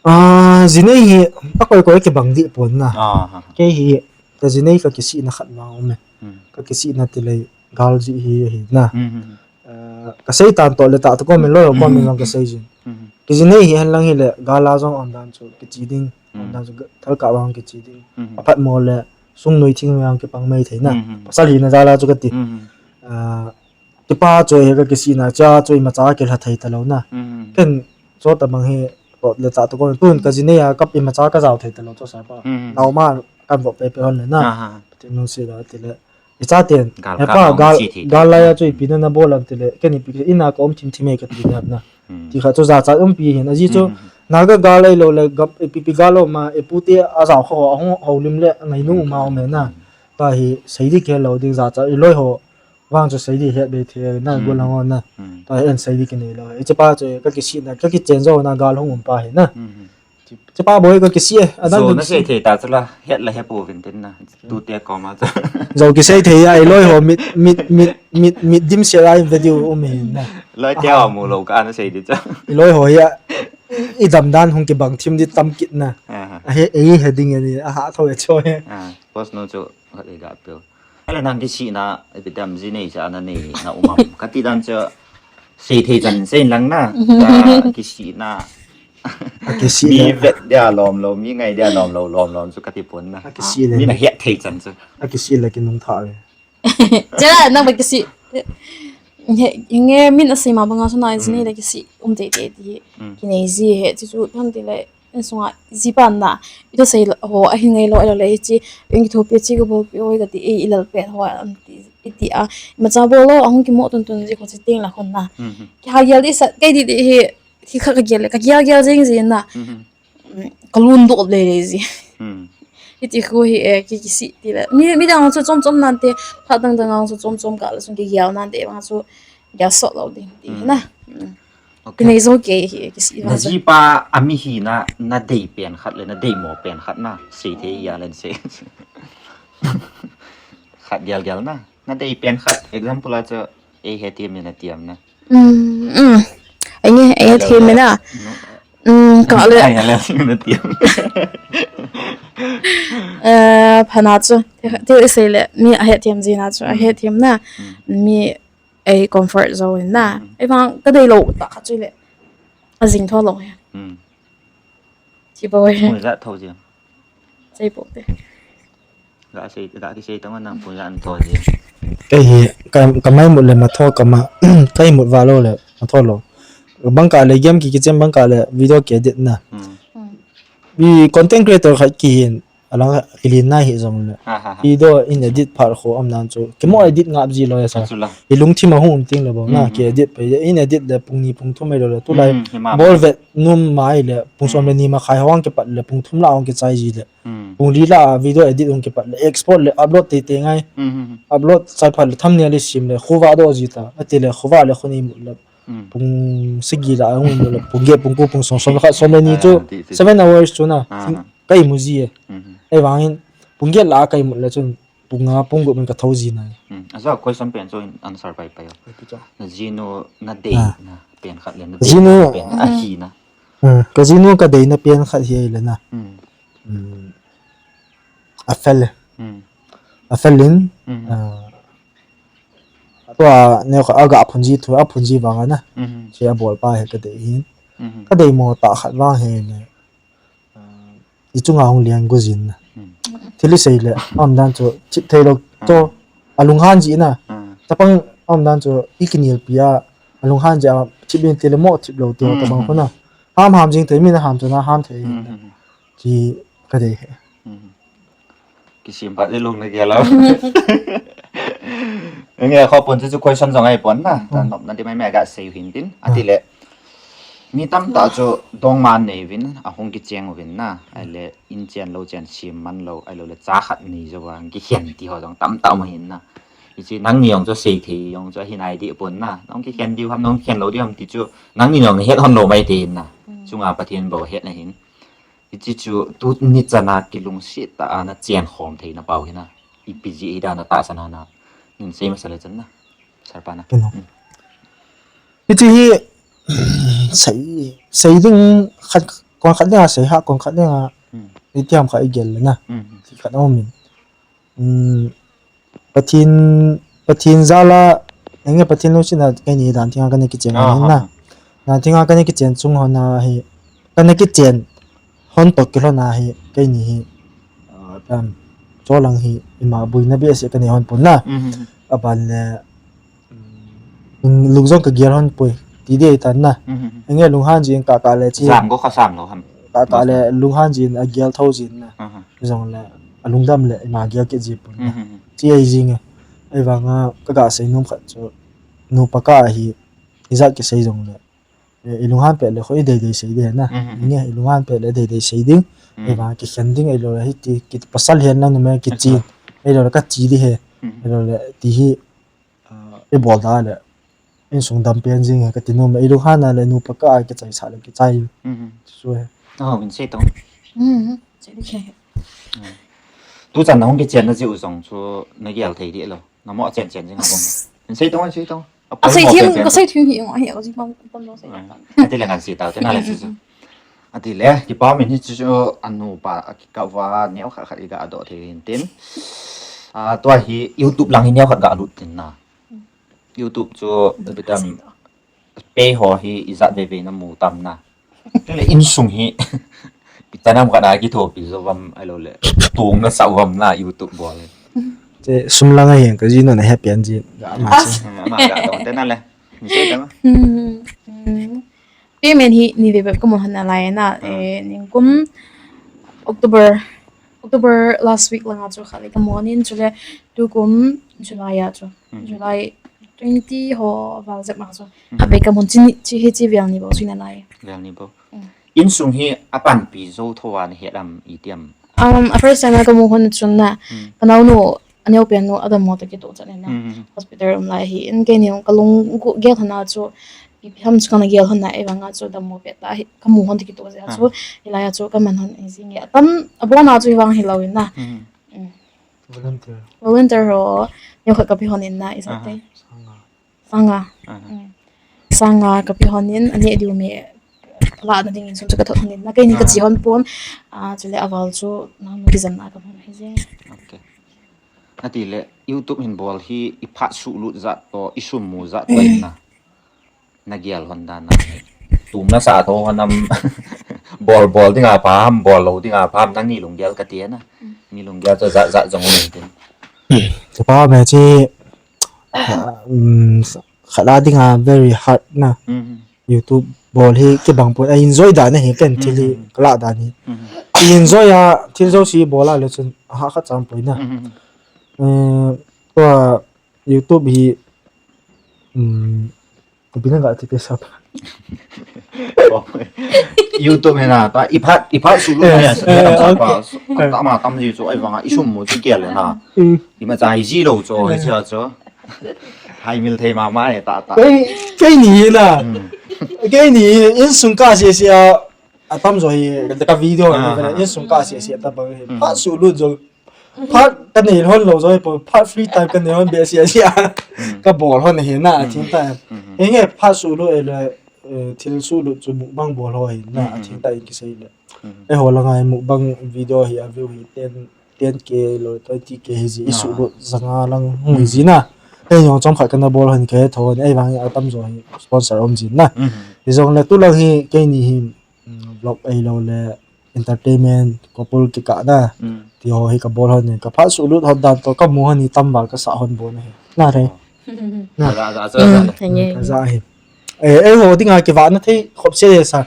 Ah, ji nei hi, akoi koi kibang dih pon na. Ah, ha, ha. Kei hi, ka ji nei ka kisihna khat vang um e. Hmm. Ka kisihna ti le, gal ji hi, hi na. Hmm, hmm, hmm. Ah, ka sei tan toh le tah toh komin loi ho komin jong ka sei jin. Mhm. Ki ji nei hi hen lang hi le, gal a jong um dan chu kichi ding, um Mhm. dan chu ga-, thal kah vang kichi ding. Mhm. Aphat mo le, sung noi thing vang kipang mai thei na. Mhm. Pasal hina jal a chu ka ti. Mhm. Ah, kipa chu hi ka kisihna cha chu imacha kilha thei ta lou na. Mhm. Ken chu tobang hi, toh le tah toh komin tun ka ji nei a kap imacha ka jao thei ta lou chu sir pa. Mhm. Nao ma kan vop pe pe hon le na. Aha. Pathen lungset a ti le. I chaten, Gal he ka pa, ma gal, chi thei gal thei. Lai a chu ipi na na bol am ti le, ken ipi, in a ka um thim thim e ka ti le na. Hmm. Ti kha chu jachat umpi hin, aji chu, Hmm. na ka gal ai lou le, gam, ipi pi gal um a, ipu te a jao kho, a hung, houlim le, ngai nu Hmm. ma um e na. Hmm. Ta hi, sei di ke lou ding jachat, i loi ho, vang chu sei di het be the na, Hmm. gollhang ho na. Hmm. Ta hi, en sei di ke nei lou. I chi pa chu, ka kisih na, ka kichen jou na, gal hung um pa hi na. Hmm. Chi, chi pa boi ka kisih e, a dang Jo ka na kisih. Sei thei ta chu la, het la he pouvin tin na. Tu te kom a chu. Jo kisei thei a, i loi ho mit, mit, mit, mit, mit dimset a in video um hi na. Loi te a mu lou ka na sei di chu. I loi ho hi a, i, i dam dan hung kibang thim di tam kit na. Aha. A he, ei he ding e ni, a ha tho e cho he. Ah, post nu chu, khat i ga pe. Ahile nang kisihna, ipi ti ham ji nei cha na nei na um am. Ka ti dan chu, sei thei chan sei lang na. Ka kisihna. A kisih Mi le. Vet dia lom lom, mi ngai dia lom lom, lom lom chu ka ti pon na. A kisih le. Mi na het thei chan chu. A kisih le kinung tha le. Chela, nang ba kisih. He, nge min a sei ma banga chu na ji nei Hmm. le kisih um tei tei ti. Hmm. Kinei ji he, chu chu thon ti le. Insunga, ji pan na, i thusei ho, a hin ngai lou, a lou le, i chi, in kithopi, chi ka bolpi, oi ka ti, i, i lal pet ho, an ti, i ti a, imacha bol lou, a hung kimo tun tun, ji kho chi ting la khun na. Mhm. Ki ha gel di sa, kei di di hi, hi kha ka gel le, ka gel gel jing ji na. Mhm. Mm, ka lun dop le le ji. Mhm. I ti khu hi, eh, ki, kisih ti le. Mi, mi dang chu chom chom nan te, pha dang dang ang chu chom chom ka le, sung ki gel nan te, bang chu, gel sot lou ding, ti Mhm. na. Mm. Okay. Kinei jo kei hi, kisih Na vang chu. Ji pa a mi hina, na dei pen khat le na dei mo pen khat na, sei thei a len sei. Khat gel gel na, na dei pen khat, example a chu, ei he ti mi na ti am na. Mm, mm. Ei nge, ei he ti mi na. No. Mm, ka le. Ai, le, na ti am. Eh, pha na chu, te, te sei le, mi a he ti am ji na chu, a he Mm. ti am na. Mm. Mi Ei comfort zone in na. Mm. Ei vang ka dei lou tah khat chu le. A jing tho lou hi. Mm. Kiboi. Pung ijat tho ji? Sei po te. Ga sei, ga kisei tang nang pung ijat tho ji? Kei hi, ka, ka mai mut le ma tho ka ma, kai mut va lou le, ma tho lou. Bang kah le game ki, kichen bang kah le video ki edit na. Hmm. Hmm. I content creator khat kihin, alang ilin na hi jong le. Ha, ha, ha. Video in edit phat kho um nan chu. Kimo edit ngap ji lou ya sa. Chu la. I lungthim a hung um ting le bou na, hmm, ki edit pe. In edit le pung ni pung thum mai lou le. Tu lai, hmm, hi ma bol vet num mai le, pung som le, hmm, ni ma khai hung kipat le, pung thum la hung kichai ji le. Hmm. Pung li la video edit hung kipat le, export le, upload tei tei ngai. Hmm, hmm, hmm. Upload chai phat le, thumbnail le sim le, khuva do ji ta. Ati le, khuva le, khuni mut le. Hmm. Pung sagi la hung mut le, pung get, pung ko, pung som, som le khat, som le ni chu, ah, ti, ti, seven hours chu na. Ah, ah. Kai mu ji e. Hmm. Ei vangin, pung get la kai mut le chun, pung nga, pung gup in ka tho ji na. Hmm. Aja question pen chu in answer pai pai. Pai pi chu. Na jinu na dei, ah, na pen khat le na dei, jinu na pen, hmm, ahi na. Hmm. Ka jinu ka dei na pen khat hi le na. Hmm. Hmm. A fel. Hmm. A fel in, hmm, ah, tua neo kha aga phun ji thu, a phun ji vang a na. Hmm. Che a bol pa he ka dei hin. Hmm. Ka dei mo ta khat vang he ne. Ah, i chunga hung lian gu jin na. Hmm. Thil i sei le, um dan chu thip thei lou, hmm, to, a lunghan ji na. Hmm. Tapang um dan chu i kinel pi a, a lunghan ji a, thip in ti le mo thip lou ti, hmm, tapang, hmm, khu na. Ham ham jing thei, mi na ham chu na ham thei. Hmm, hmm, hmm. Chi ka dei he. Hmm. Kisim phat le lung na gel lou. Nge kho pon chu, chu question jong ahi pon na. Ta, hmm, nop na di mai mai ga sei hin tin. Ah. Ati le. Mi tam ta chu dong man nei vin, a hung kicheng vin na. Ai le in chen lou chen sim man lou, ai lou le cha khat nei jo vang kikhen ti ho jong tam ta ma hin na. Hichi nang ni jong chu sei thei jong chu hi nai di pon na. Nang kikhen di ham, nang khen lou di ham ti chu nang ni jong het hon lou mai te hin na. Hmm. Chunga Pathen bou het na hin. Hichi chu tuni chana kilungset tah a na chen khom thei na pau hi na. Ipi ji hi dan a tahsan a na. Nin sei masa le chan na. Sir pa na. Kino. Hmm. Hichi hi, sei, sei ding khat, kon khat ding a sei ha, kon khat ding a. Hmm. Itiam kha i gel le na. Hmm. Ti khat a um in. Um, Pathen, Pathen jal a, enge Pathen lungset na keini dan theng a kana kichen, ah, na. Ah, ah. Dan theng a kana kichen chung hon a hi, kana kichen hon toh kilhon a hi, keini hi, ah, tam, cholang hi, ima boina behseh kana hon pon na. Mhm. Aban le, um, lung jong ka gel hon poi, ti dei tan na. Mhm. Enge lunghan jin ka ka le chi. Jam ko ka sam lo ham. Ka ka le lunghan jin a gel tho jin na. Mhm. Jong le, a lungdam le, ima gel kit ji pon na. Mhm. Chi ai jing e. Ei vang a, ka ga sei nom khat chu, nupa ka hi, ijat kisei jong le. E, i lunghan pet le, kho i dei dei sei de na. Mhm. Nge, i lunghan pet le, dei dei sei ding. Mhm. Ei vang a, kikhen ding, ei lou le, hiti, ki pasal hen lang numei, kichi. Acha. Ei lou le, ka chi di he. Mhm. Ei lou le, ti hi, ah, i bol da le. Insung dam pen jing he ka ti nom e, i lunghan a le nupa ka a kichai sa le kichai. Mhm. Chu he. Oh, in sei tong. Mhm. Sei di khe. Mm. Tu chan na hung kichen na jiu jong chu na gel thei di lo. Na mo chen chen jing a bom. In sei tong, in sei tong. A sei thim, ka sei thim hi, hi, ka sei pam, pam lo sei. Ah, ati le ngan sei tau, te na le chu. Ati le, kipa min hi chu, a nupa, a kikah va, neo khat khat i ga do thei hin tin. Ah, tua hi YouTube lang hi neo khat ga lut tin na. YouTube chu bitam pei ho hi ijat veve na mu tam na. Tele insung hi. Pi tanam kana kithopi jo vam ai lo le. Tung na sa vam na YouTube bol. Che sum langa hi ka jinu na happy an ji. Ga ma. Ah, che. Ah, ma ga dong te na le. Ni se ta ma. Hmm, hmm. Payment hi ni veve ka mu hon a lai na, ah, eh, ningkum October, October last week langa chu kha le ka mu hon in chu le tukum July a chu. Hmm. July twenty ho val jep ma chu. Hmm. Abe ka mu hon chini chi hi chi vial ni bou chu na lai. Vial ni bou. Hmm. Insung hi a panpi jo tho a na het am itiam. Um, a first time a ka mu hon chun na, hmm, ka naunu a neo pen nu a dam mo ta kitoh chan na. Hmm. Hospital um lai hi in keini ka lung gu gel hon a chu ipi ham chu kana gel hon na, ei vang a chu dam mo pet ta hi ka mu hon ta kitoh jeh a chu, ah, hilai a chu ka man hon ei jing e. Atam a bon a chu hi vang hi lo in na. Hmm. Hmm. Volunteer. Volunteer ho neo khat ka pe hon in na, ijat te. Aha. Sanga. Sanga. Aha. Mm. Sanga ka pe hon in, a neh diu me la na ding in sum chu ka thot hon in. Na keini ka, aha, chi hon pon, ah, chule a val chu nang nu kijen na ka hon hi je. Okay. Ati le, YouTube hin bol hi i phat suh lut jat to, i sum mu jat to in na. Na gel hon dan na. Tum na sa to hon am. Bol, bol dinga pha ham, bol lou dinga pha ham, nangni lunggel kati na. Mi lunggel chu jat jat jong um tin. Kapa me chi, ah, um, khat a dinga very hard na. YouTube bol hi kibang poi, a enjoy dan ahi, ken thil hi kala dan hi. I enjoy a, thil jouse bol a le chun aha khat chang poi na. Eh, tua YouTube hi, um, Bina ga ti pe sap. YouTube hi na, ta, i phat, i phat sulut na, eh, eh, okay. Ta ma tam ji chu, ahivanga i sum mu chu kel na. Ima cha hi ji lou chu, hi cha chu. Hai mil thei ma ma e ta ta. Kei, keini hi na. Keini hi insung ka sia sia, atam jo hi, ka video ni, insung ka sia sia ta bang hi. Phat sulut jo. Phat ka nei hon lou jo, phat free time ka nei hon be sia sia. Ka bol hon hi na, a thing ta. Henge phat sulut e le, eh, thil sulut chu mukbang bol ho hi na, a thing ta in kisei le. Eiho langa mukbang video hi a view hi ten, ten K lou, twenty K hi ji, i sulut janga lang hung hi ji na. Ei jong chomkhat kana bol hon ke tho ni, ahivang atam jo hi sponsor um ji na. Hijong le tulang hi keini hi, mm, vlog ahilou le entertainment, couple kikah na. Ti ho hi ka bol hon in, ka phat sulut hon dan to, ka mu hon hi tam val ka sa hon bol na hi. Na re. Na. Ka ja, ja, ja, ja. Ka ja hi. Eh, eiho dinga kivahna thei khop se le sa.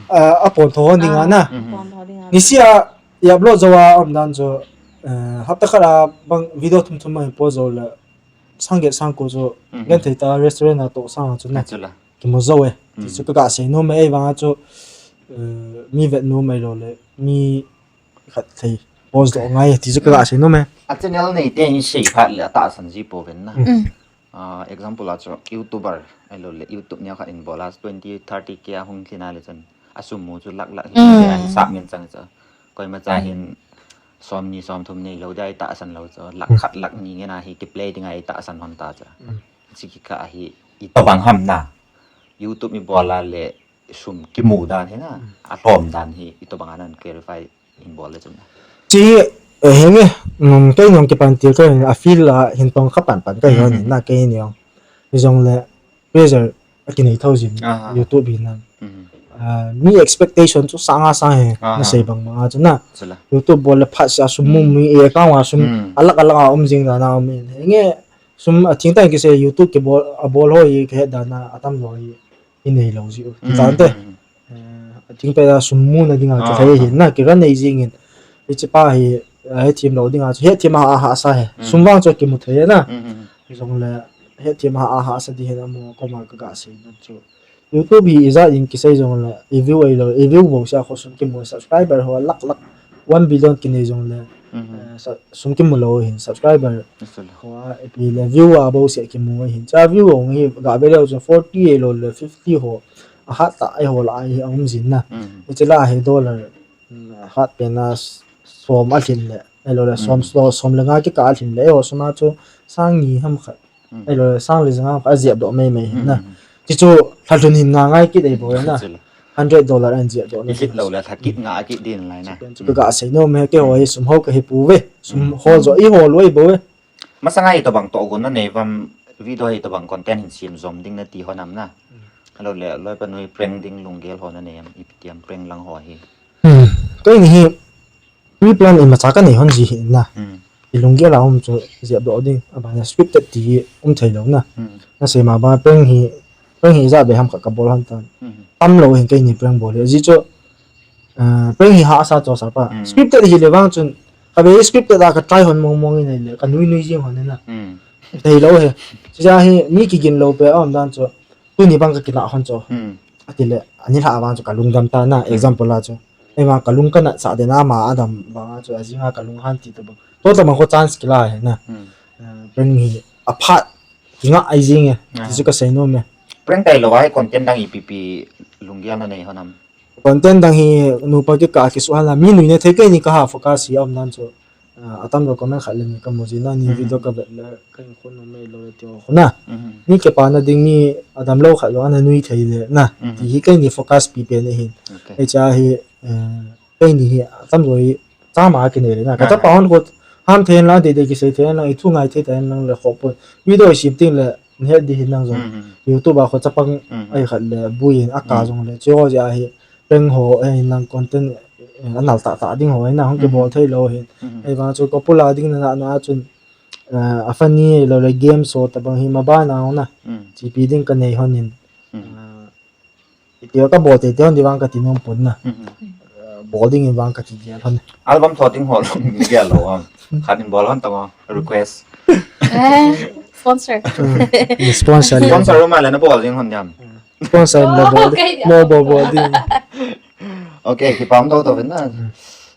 Ah, a pon tho hon dinga na. Pon tho dinga. Nisia, i upload jo a um dan jo, eh, hapta khat a bang video thum thum mai po jo le. Sang get sang ko jo, gen thei ta restaurant a to sang chu na. Kimu jo e. Ti chu ka ga sei nom e, ahivanga chu, eh, mi vet nom e lou le, mi khat thei post doh ngai, ti chu ka ga sei nom e. A channel nei te in sei phat le a tahsan ji pouvin na. Ah, example a chu YouTuber, ahilou le YouTube neo khat in bol a twenty, thirty K a hung lhin a le chun a sum mu chu lakh lakh hi, a hisap ngen chang chu. Koima cha hin som ni som thum nei lou dia i tahsan lou chu. Lakh khat lakh ni ngen a hi kiplay dinga i tahsan hon ta chu. Chi kikah hi itobang ham na. YouTube i bol a le sum kimu dan hi na. A lhom dan hi itobang a nan clarify in bol le chun na. Chi, eh, henge, um, kei nong kipan til ka hin a field a hin tong kha pan pan ka hi hon na kei nong. Hijong le pressure a kinei tho jin YouTube hi na. Ah, mi expectation chu sang a sang hi na sei bang bang a chu na. YouTube bol le phat sia sum mu mi e ka wa sum a lakh a lakh a um jing dan a um in. Henge, sum a thing ta kisei YouTube kibol, a bol ho hi ka het dan a, atam jo hi i nei lou ji u. Ti dan te. Eh, a thing pe a sum mu na dinga chu thei hi na, kira nei jing in. Hichi pa hi, eh, hethem lou dinga chu, hethem a, a hahsa hi. Sum vang chu kimu thei na. Jong le, hethem a, a hahsa di hin a mu, koma ka ga sei na chu. YouTube hi ijat in kisei jong le, i view ahilou, i view bou sia kho sum kimu, subscriber ho lakh lakh, one billion kinei jong le, eh, sa-, sum kimu lou hin, subscriber ho a, ipi le view a bou sia kimu hin. Cha view hong hi ga ve leu chu forty ahilou le fifty ho, a hat ta eiho la hi a um jin na. Hichi la hi dollar, mm, a hat pen a s-, som a lhin le, ahilou le som, som le nga kikah a lhin le, eiho sum a chu sang ni ham khat. Ahilou le sang le janga a jep doh mei mei hin na. Chi chu lha lhun hin nga ngai kit ei bou na. Hundred dollar an jep doh na. Kit lou le lha kit nga kit din lai na. Chu ka ga sei nom e, kei ho hi sum ho ka hi pu ve. Sum ho jo i ho lou ei bou ve. Masanga itobang togon na nei vam, video hi itobang content hin sem jom ding na ti hon am na. Ahilou le loi pa nui prank ding lunggel ho na nei am, ipi ti am prank lang ho hi. Keini hi Pre-plan imacha ka nei hon ji hi na. I lunggel a um chu jep doh ding. Abana scripted ti um thei lou na. Na sei ma ba prank hi, prank hi ijat be ham khat ka bol hon tan. Tam lou hin keini prank bol hi. Ji chu, ah, prank hi hahsa chu sa pa. Scripted hi le vang chun, ka be scripted a ka try hon mong mong in le, ka nui nui jing hon na. Thei lou hi. Chuja hi mi kigin lou pe a um dan chu. Tuni bang ka kinah hon chu. Ati le, ani lha vang chu ka lungdam ta na, example a chu. Eima ka lung ka nat sa de na ma adam vang a chu, ajing a ka lung han ti to bang. To ta ma ko chance kila he na. Eh, prank hi a phat, kinga ai jing e. Ti chu ka sei nom e. Prank tai lou a hi content dang ipi pi lunggel na nei hon am. Content dang hi nupa kikah a kisuh hal a, mi nui na thei keini ka ha focus hi a um dan chu. Ah, atam lou comment khat le ni ka mu ji na ni video ka vet le ka in khun um mei lou le ti ho na. Mi kipa na ding mi adam lou khat lou ana nui thei le na. Ti hi keini focus pi pen ahin. Hicha hi, eh, keini hi atam lou hi chama kinei le na. Ka chapa hon khu ham thei hen lang, dei dei kisei thei hen lang, i thu ngai thei thei hen lang le kho pon. Video i sim ting le, ni het di hin lang jong. YouTube a khu chapang ai khat le, buin a ka jong le, chu ho ja hi, prank ho, eh, lang content, eh, anal tah tah ding ho, eh, na hung kibol thei lou hin. Ei vang chu couple a ding na na chun, eh, a funny lou le game show tabang hi mabana hung na. Chipi ding ka nei hon in. Ah, iti ka bol te te hon di vang ka ti nom pon na. Ah, bol ding in vang ka ti dia hon. Album tho ding ho lung dia lou am. Khat in bol hon tong request. Eh, sponsor. Sponsor. Sponsor ma le na bol ding hon diam. Sponsor na bol. Mo bol bol ding. Okay, kipah um tho tho na.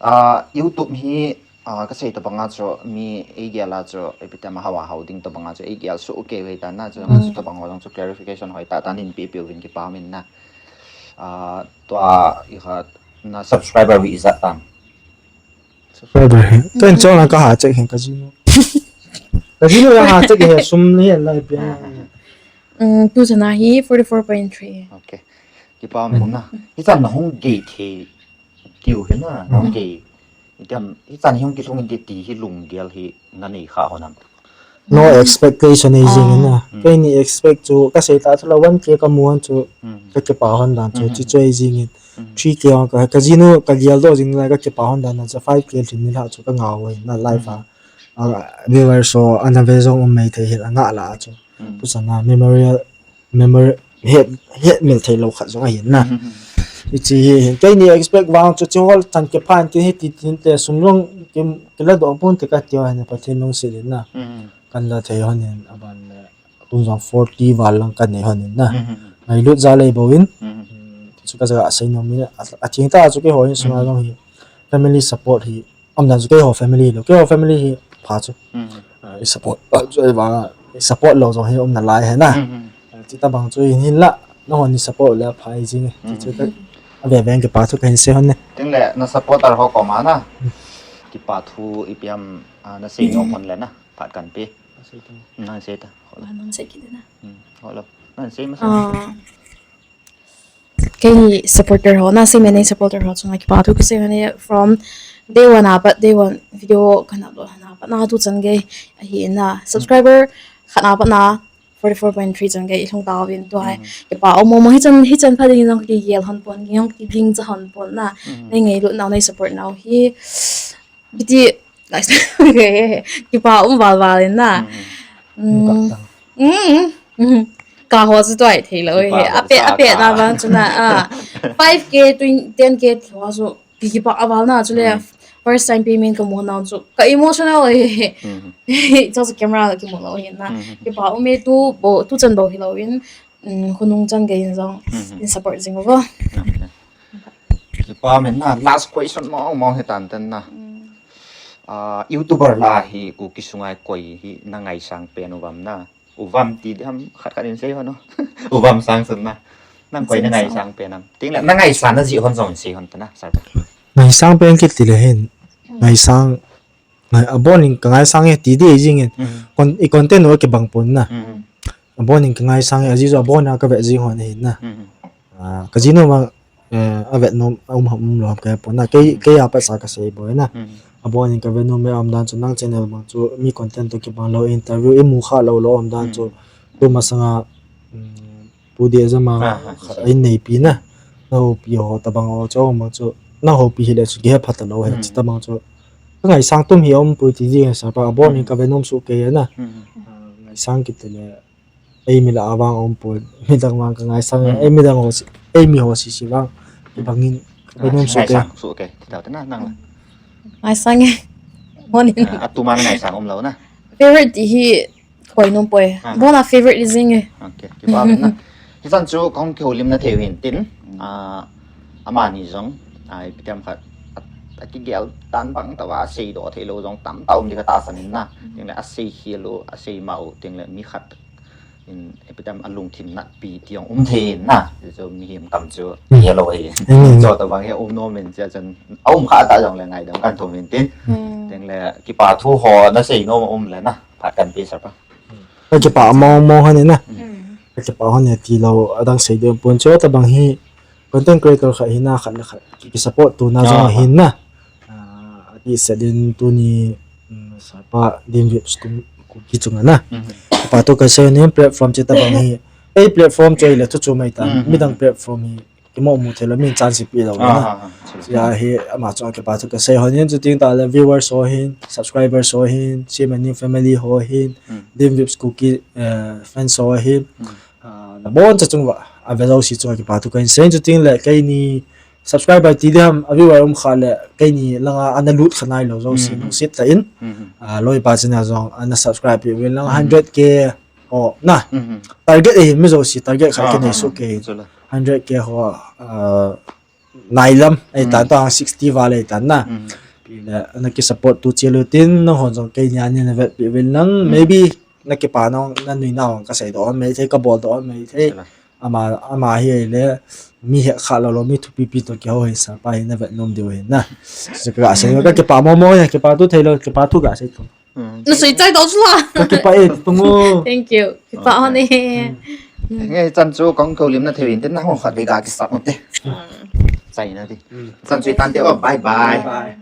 Ah, YouTube hi, ah, ka sei tabang a chu mi ei gel a chu, ei pitem a hawa hau ding tabang a chu ei gel su okay ve ta na chu, chu tabang ho chu clarification hoi ta ta nin pi pi vin kipah um in na. Ah, tua i kha na subscriber wi ijat tam. Subscriber hi. Ten chong lang ka ha check hin ka jinu. Ka jinu ya ha check he sum ni na pi. Um, tu chana hi forty-four point three. Okay. Kipah um na. Hi chan na hung gei thei tiu hi na. Hung gei. Itiam, hi chan hi hung kilhung in ti ti hi lunggel hi na nei kha ho nam. No expectation ei jing in na. Kei ni expect chu ka sei ta chu la one K ka mu hon chu ka kipah hon dan chu chi chu ei jing in. Three K hon ka, ka jinu ka gel do jing lai ka kipah hon dan na chu five K lhin ni la chu ka ngau in na live a. A viewer so ana ve jong um mai thei hi la nga la chu. Tu chana memorial memory, het, het mil thei lou khat jong ahin na. Hichi hi hin. Kei ni expect vang chu chi hol chan kiphan ti hi ti tin te sum jong ki, kila do pon ti ka ti ho hin Pathen lungset in na. Kan la thei hon in aban le. Tun jong forty val lang kan nei hon in na. Ngailut ja lei bo in. Chu ka ja sei nom in a, a thing ta chu kei ho in sunga jong hi. Family support hi. Umdan chu keiho family lou, keiho family hi pha chu. Ah, i support, ah, chu ei vang, i support lou jong hi umna lai hi na. Ah, chuti tabang chu hin hin la, nahon i support le pha i jing. Chu chu ka, a ve ve in kipah thu kahin sei hon ne. Tin le, na supporter ho koma na. Kipah thu ipi ham, ah, na sei nom hon le na, phat kan pe. Nang sei ta. Ah, nang sei kit na. Hmm, ho lo. Nang sei masa. Ah. Kei supporter ho, na sei mei nei supporter ho chunga kipah thu kasei hon e from day one a pat, day one video kana upload hon a pat na tu chan gei ahi na subscriber khat na pat na forty-four point three chan gei i lhung tauvin tua hi kipah um um hichan, hichan pha ding jong kigel hon pon, kigel kiging cha hon pon na nei ngailut nau, nei support nau hi Kiti, guys, kipah um val val in na. Mm. Mm. Mm. Ka ho chu tuai thei lou he. Kipah a pe, a pe na vang chu na. Ah. Five K, twenty, ten K ti ho chu ki, kipah a val na chu le. Mm. First time payment ka mu na chu. Ka emotional he. Mm. Chu chu camera ki mu lou he na. Mm. Kipah um e tu bo, tu chan bo hi lou in. Mm, khonung chan gei in jong. Mm. In support jing uvo. Okay. Kipah um in na, last question mong mong hi tan tan na. Mm. Ah, YouTuber lah hi Kuki sunga koi hi na ngaisang pen uvam na. Uvam ti di ham khat khat in sei hon o. Uvam sang sun na. Nang koi na ngaisang pen am. Ting le na ngaisang na ji hon jong sei hon ta na. Sa. Ngaisang pen kiti le hin. Mm. Ngaisang Ngai, abon in ka ngaisang e, ti di jing in. Mhm. Kon-, i content u kibang pon na. Mhm. Abon in ka ngaisang e, aji chu abon a ka ve jing hon ahi na. Mhm. Ah, ka jinu ma, eh, a ve nom, a um ham um lou ham ka he pon na. Kei, kei a pat sa ka sei boi na. Mhm. Abon in ka ve nom e, a um dan chu nang channel bang chu mi content to kibang lou, interview i mu kha lou lou a um dan chu. Mhm. Tu masanga, mm, Pu Dejama, ah, ah, khat a in neipi na. Na houpi ho tabang ho chu, bang chu, na houpi hi le chu, kihe phat lou he, hmm, chu tabang chu. Ka ngaisang tum hi um pui ti ji he sa pa, abon in, hmm, ka ve nom su ke na. Hmm. Ah, ngaisang kiti le, ei mi la avang um pui, midang vang ka ngaisang, hmm, ei midang ho si, ei mi ho si si vang. Kibang in, ka ve nom su ke. Ngaisang su ke, ti tau te na, nang la. Ngaisang e. Bon in. Ah, atu man ngaisang um lou na. Favorite ti hi, Koi nom poi. Ah. Bon a favorite li jing e. Okay, kipah um na. Hichan chu kong kihoulim na thei u hin tin. Ah, amani jong, ah, ipi ti ham khat, a, a kigel tan bang tah a seidoh thei lou jong tamtah um di ka tahsan in na. Ting le a sei khel u, a sei ma u, ting le mi khat in ipi ti ham a lungthim natpi ti jong um thei in na. Chu mihem kam chu, hmm, hi lou ahi. Hmm. Chu tabang hi um nom in chia chun, a um kha ta jong le ngaidam kan thum in tin. Hmm. Ting le kipah thu ho na sei nom um le na. Phat kan pe sa pa. Ka kipah mong mong hon e na. Mm. Ka kipah hon e ti lou adang sei ding pon chu tabang hi content creator khat hi na khat le khat ki, ki support tu na jong, ah, hi na. Ah, ati se din tuni, mm, sa pa din views kum, kum ki chunga na. Mm. Kipah thu ka sei ni platform chu tabang hi. Ei platform chu ei le thu chu mai ta. Mm. Midang platform hi imo mu thei lou, min chance pe lou na. Sia hi ama chunga kipa thu kasei hon in, chuting tah le viewers ho hin, subscribers ho hin, Siam and News family ho hin, Dim Vips Kuki fans ho hin, nabon cha chung uva ave jouse chunga kipa thu kahin sei, chuting le keini subscriber ti diham, a viewer um kha le keini langa ana lut kha nailou jouse nungset tah in, loipa china jong ana subscribe peh uvin lang, hundred K ho na, target ahi, mi jouse target khat kanei soh kei, hundred K ho nailam ahitan, tah sixty val ahitan na. Pi le ana kisupport tu cheh utin, nanghon jong keini a nei navetpeh uvin lang, maybe nakipa nau, nanuina hon kaseidoh hon mai thei, kaboldoh hon mai thei. Ama hi ahile mi hetkha lou lou, mi thupipi toh kihou hi, sapa hi navet nom diu ahi na. Chu kaga sei, kakipa momo hi, kipa tu theilou, kipa thu gasei tu. Nasei chai doh chu la. Kakipah e, tung o. Thank you. Kipah hon e. Nge chan chu kahung kihoulimna thei uvin te, nangho khatvei ga kisap u te. Chaina ti. Chan chu itante o, bye bye.